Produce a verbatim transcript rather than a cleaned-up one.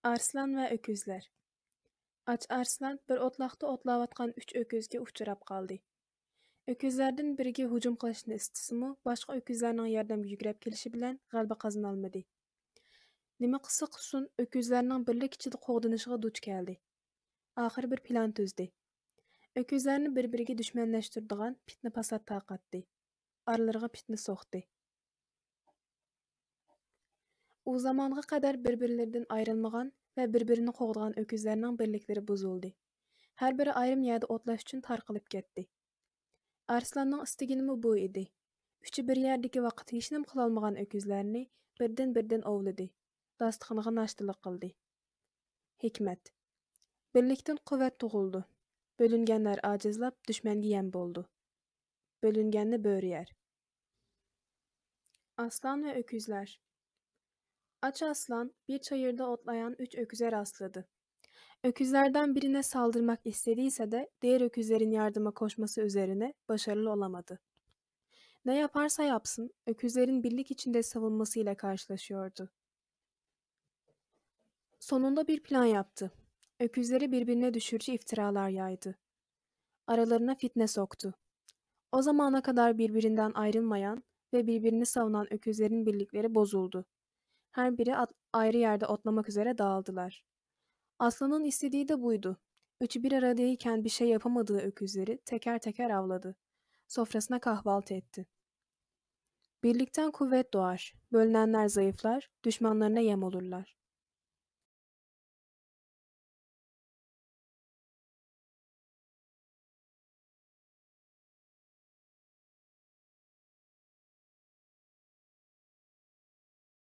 ئارسلان ۋە ئۆكۈزلەر. ئاچ ئارسلان بىر ئوتلاقتا ئوتلاۋاتقان ئۈچ ئۆكۈزگە ئۇچراپ قالدى. ئۆكۈزلەردىن بىرىگە ھۇجۇم قىلىشنى ئىستىسىمۇ، باشقا ئۆكۈزلەرنىڭ ياردەمگە يۈگرەپ كېلىشى بىلەن غەلىبە قازىنالمىدى. نېمە قىلسا قىلسۇن، ئۆكۈزلەرنىڭ بىرلىك ئىچىدە قوغدىنىشىغا دۇچ كەلدى. ئاخىرى بىر پىلان تۈزدى. ئۆكۈزلەرنى بىر-بىرىگە دۈشمەنلەشتۈرىدىغان پىتنە-پاسات تارقاتتى. ئارىلىرىغا پىتنە سوقتى. ئۇ زامانغا قەدەر بىر-بىرلىرىدىن ئايرىلمىغان ۋە بىر-بىرىنى قوغدىغان ئۆكۈزلەرنىڭ بىرلىكلىرى بۇزۇلدى. ھەر بىرى ئايرىم يەردە ئوتلاش ئۈچۈن تارقىلىپ كەتتى. ئارسلاننىڭ ئىستىگىنىمۇ بۇ ئىدى. ئۈچى بىر يەردىكى ۋاقىت ھېچنېمە قىلالمىغان ئۆكۈزلەرنى بىردىن-بىردىن ئوۋلىدى. داستىخىنىغا ناشتىلىق قىلدى. ھېكمەت. بىرلىكتىن قۇۋۋەت تۇغۇلىدۇ. بۆلۈنگەنلەر ئاجىزلاپ، دۈشمەنگە يەم بولىدۇ. بۆلۈنگەننى بۆرە يەر. ئاسلان ۋە ئۆكۈزلەر. ئاچ ئاسلان بىر چايىردا ئوتلايان ئۈچ ئۆكۈزگە راستلىدى. ئۆكۈزلەردىن بىرىنى سالدىرماق ئىستىدى دېسە دە، دىگەر ئۆكۈزلەرنى ياردىمىغا قوشمىسى ئۈزەرىنى باشارىلى ئالامىدى. نە ياپارسا ياپسۇن، ئۆكۈزلەرنى بىرلىك ئىچىندە ساۋۇنمىسى ئىلە قارشىلاشيوردى. سونۇندا بىر پىلان ياپتى. ئۆكۈزلىرى بىر-بىرىنى دۈشۈرۈشى ئىفتىرالار يايدى. ئارىلىرىنى پىتنە سوقتى. ئۇ زامانغا قەدەر بىر-بىرىندىن ئايرىلمايان ۋە بىر-بىرىنى ساۋۇنان ئۆكۈزلەرنىڭ بىرلىكلىرى بۇزۇلدى. ھەر بىرى ئات-، ئايرى يەردە ئوتلىماق ئۈزەرە داۋالدىلار. ئاسلاننىڭ ئىستىدىيى دە بۇيدۇ. ئۈچى بىر ئارىدا كەن بىر شەي ياپامىدى ئۆكۈزلىرى تەكەر-تەكەر ئاۋلىدى. سوفرىسىنا قاھۋالتى ئېتتى. بىرلىكتىن قۇۋۋەت دوغار، بۆلۈنەنلەر زەئىفلار، دۈشمەنلىرىنى يەم ئولۇرلار.